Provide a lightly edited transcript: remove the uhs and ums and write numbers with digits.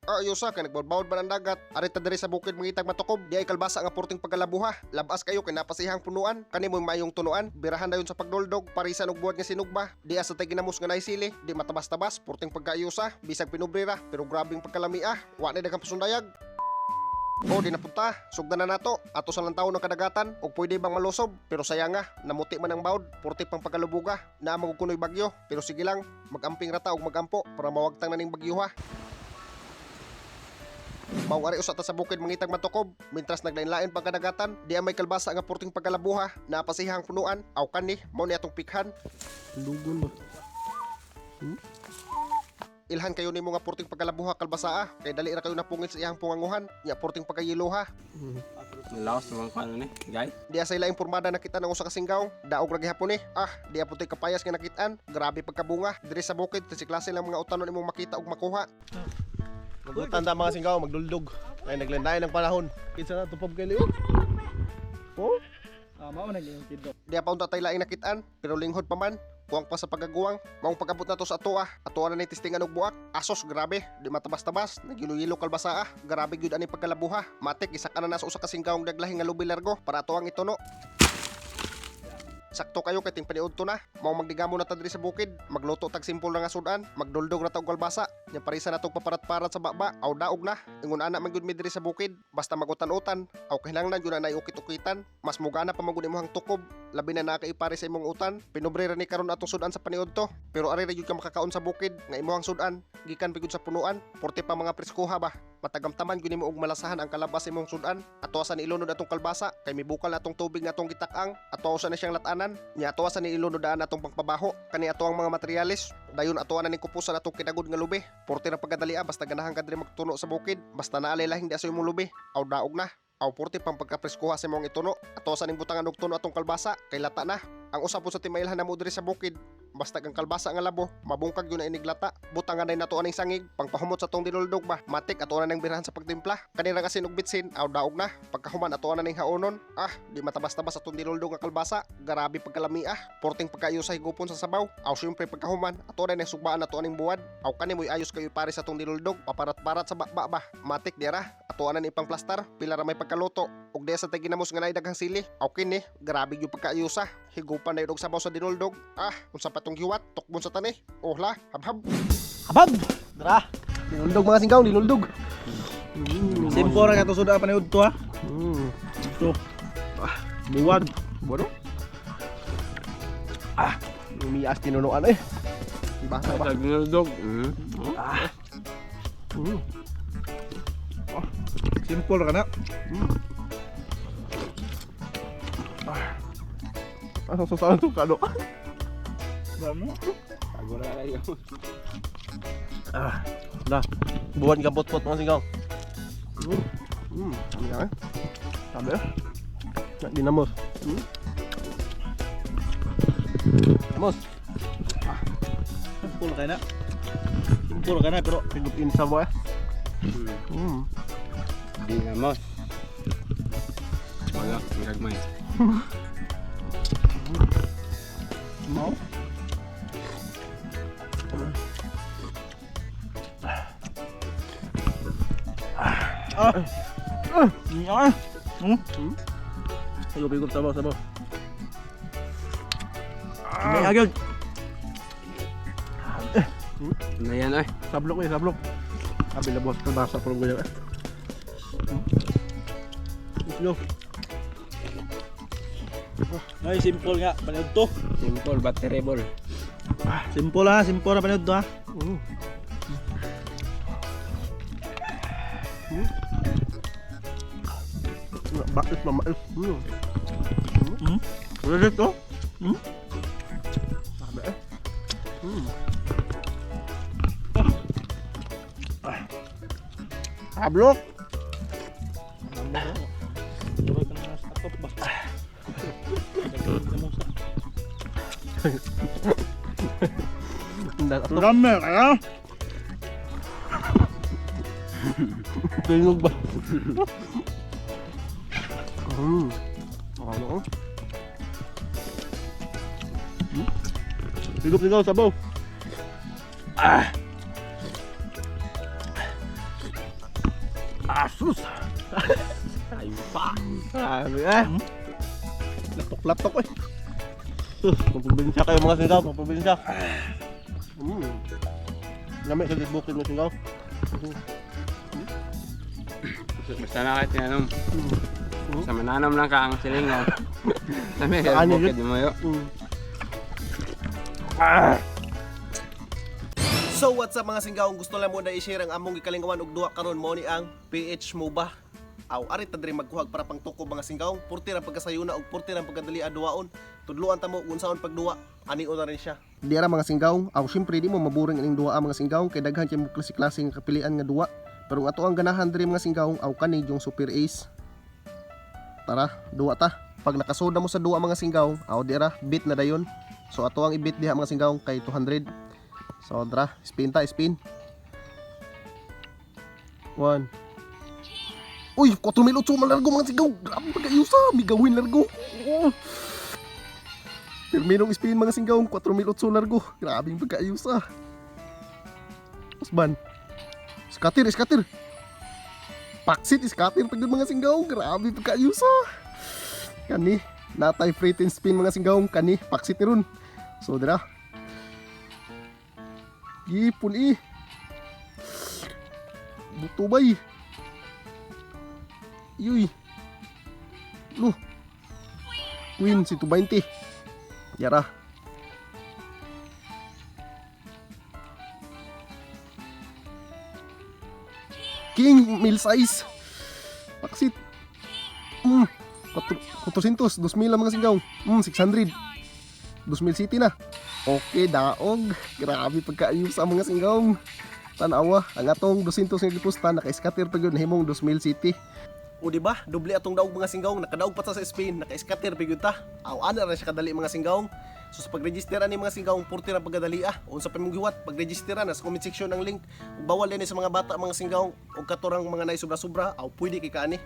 Ah, ayusa kay nagbawd ba ng dagat. Ari ta diri sa bukid mangitag matukob, di ay kalbasa nga porting pagkalabuha. Labas kayo kay napasihang punuan. Kani mo'y mayong tunuan, birahan dayon sa pagduldog, parisan og buwad nga sinugba. Di asa tay ginamos nga naay sili, di matabas-tabas, porting pagkaayusa, bisag pinubrira, pero grabing pagkalamia. Wa na daghang pasundayag. O di napunta, sugdan na nato. Ato sa lantaw ng kadagatan, og pwede bang malusob, pero sayang nga, namuti man ang bawd, purti pang pagkalubuga, na magukunoy bagyo, pero sige lang, magamping rata og magampo para mawagtang na ning bagyo ha. Maong ari usa ta sa bukid mangitag matukob, mintras naglain-lain pang kadagatan, di ang may kalbasa nga purting pagkalabuha, napasihang punuan, aw kani, mao ni atong pikhan. Lugon ba? Ilhan kayo nimo nga purting pagkalabuha kalbasa kay dali ra kayo napungit sa iyang punganguhan, nya purting pagkayiloha. Laos naman ko ano ni, guys. Diya sa ilaing pormada nakita ng usa ka singgaw, daog ra gihapon ni. Ah, diya putoy kapayas nga nakitaan. Grabe pagkabunga. Diri sa bukid kasi klase lang mga utanon imong makita ug makuha. Magutanda mga singgaw, magduldog. Ay naglandayan ng panahon. Kinsa na tupab kay Leo? Oh? Ah, mao na yung kiddo. Diya pa unta tay laing nakitaan, pero linghod pa man. Kuwang pa sa pagaguwang, maong pag-abot nato sa atoa. Atoa na ni testingan og buak. Asos grabe, di matabas-tabas, nagyilo-yilo kalbasa ah. Grabe gyud ani pagkalabuha. Matik isak na na sa usa ka singgawng daglahi nga lubi largo para ato ang ituno. Sakto kayo kay ting paniudto na. Mao magdigamo na ta diri sa bukid, magluto tag simple na nga sudan, magduldog ra ta og kalbasa. Nya parisa na tog paparat-parat sa baba, aw daog na. Ingon ana man gyud mi diri sa bukid, basta magutan-utan, aw kinahanglan gyud na nay ukit-ukitan. Mas mugana pa man gud imong tukob, labi na nakaipare sa imong utan. Pinubre ra ni karon atong sudan sa paniudto, pero ari ra gyud ka makakaon sa bukid nga imong sudan gikan pa gyud sa punuan, porte pa mga preskuha ba. Matagamtaman gyud nimo og malasahan ang kalabas sa imong sudan. Ato sa ni ilunod atong kalbasa kay mibukal na atong tubig nga atong gitak-ang. Ato sa na siyang latanan. Nya ato sa ni ilunod daan atong pangpabaho. Kani ato ang mga materyales. Dayon ato na ning kupusan atong kinagod nga lubi. Porte ra pagkadali basta ganahan ka diri magtuno sa bukid. Basta naalay lahing di sa imong lubi. Aw daog na. Aw porte pang pagkapreskuha sa imong ituno. Ato sa ning butangan og tuno atong kalbasa kay lata na. Ang usa po sa timailhan na mo diri sa bukid, basta kang kalbasa nga labo, mabungkag yun na iniglata. Butangan na nato aning sangig, pangpahumot sa tong dinuldog ba. Matik ato na nang birahan sa pagtimpla. Kanira kasi og bitsin, aw daog na. Pagkahuman ato na ning haonon. Ah, di matabas-tabas atong dinuldog nga kalbasa. Grabe pagkalami ah. Porting pagkayo sa higupon sa sabaw. Aw syempre pagkahuman, ato na ning sugbaan ato aning buwad. Aw kani mo'y ayos kayo pare sa tong dinuldog. Paparat-parat sa baba ba. Matik dira. Ato na ni pang plastar, pila ra may pagkaluto. Ug di sa ginamos nga naay daghang sili. Aw kini, grabe gyud pagkaayusa. Higupan na yun og sabaw sa dinuldog. Ah, unsa pa tong giwat, tukbon sa tani. Ohla, habhab. Habab! Dra. Dinuldog mga singgaw, dinuldog. Simple ra kato suda paniud to ha. Ito. Ah, buwad. Bueno. Ah, umias tinunuan eh. Basa ba? Tag dinuldog. Simple ra ka na. Asa sa saan to kado? Damo. Tagura kayo. Ah, na. Buwan ka pot-pot mga singgaw. Ano eh? Sabi eh. Na dinamos. Damos. Simple ka na. Simple ka na pero Higup in sa eh. Dinamos. Wala, gagmay. mao. Ah. Ah. Ah. Higup higup sabaw sabaw. May agad. Na yan ay. Sablok eh, sablok. Abi labos kalbasa puro ganyan eh. Let's go. Ay, simple nga paniud to. Simple but terrible. Simple ha, simple ra paniud to ha. Bakit mamais? Ulit to. Sabi eh. Sablok. Tuloy ka na sa top ba? Dami kaya. Tingog ba? Ano? Higup sigaw sabaw. Ah. Asus. Ay pa. Grabe eh. Latok-latok eh. Maprobinsya kayo mga singgaw, maprobinsya. Lami sa bukid mga singgaw. Basta na kahit tinanom. Sa mananom lang ka ang silingon. Sabi Sa ano kaya bukid mo yo. So what's up mga singgaw, kung gusto lang mo na i-share ang among gikalingawan og duwa karon mo ni ang PH mo ba? Aw ari ta diri magkuhag para pangtuko mga singgaw, purti ra pagkasayuna og purti ra pagkadali duwaon. Tudluan ta mo kung unsaon pagduwa, ani na rin siya. Di ara mga singgaw, aw syempre di mo maburing ining duwa mga singgaw kay daghan kay mo klase-klase nga kapilian nga duwa. Pero ang ato ang ganahan diri mga singgaw aw kani yung Super Ace. Tara, duwa ta. Pag nakasoda mo sa duwa mga singgaw, aw di ara bit na dayon. So ato ang ibit diha mga singgaw kay 200. So dra, spin ta, spin. 1. Uy, 4,008 man largo mga singgaw. Grabe pagkayusa, migawin largo. Oh. Pirminong spin mga singgaw, 4,008 largo. Grabe yung pagkaayos ah. Usban. Scatter, scatter. Paksit, scatter pag mga singgaw. Grabe pagkaayos ah. Kani, natay free 10 spin mga singgaw. Kani, paksit ni ron. So, dira. Gipon eh. Butubay. Yuy. Lu. Queen, si 220. Yara. King, mil size. Paksit. 400, 2,000 ang mga singgaw. 600. 2,000 city na. Okay, daog. Grabe pagkaayos ang mga singgaw. Tanawa, ang atong 200 nga gipusta naka-scatter pa gyud nahimong 2,000 city. O di ba? Doble atong daog mga singgaw, nakadaog pa ta sa Spain, naka-scatter pa gyud ta. Aw ana ra siya kadali mga singgaw. So sa pag-register ani mga singgaw, purti ra pagkadali ah. Unsa pa imong giwat, pag-register na sa comment section ang link. Ug bawal din sa mga bata mga singgaw ug katurang mga naay sobra-sobra, aw pwede kay kaani.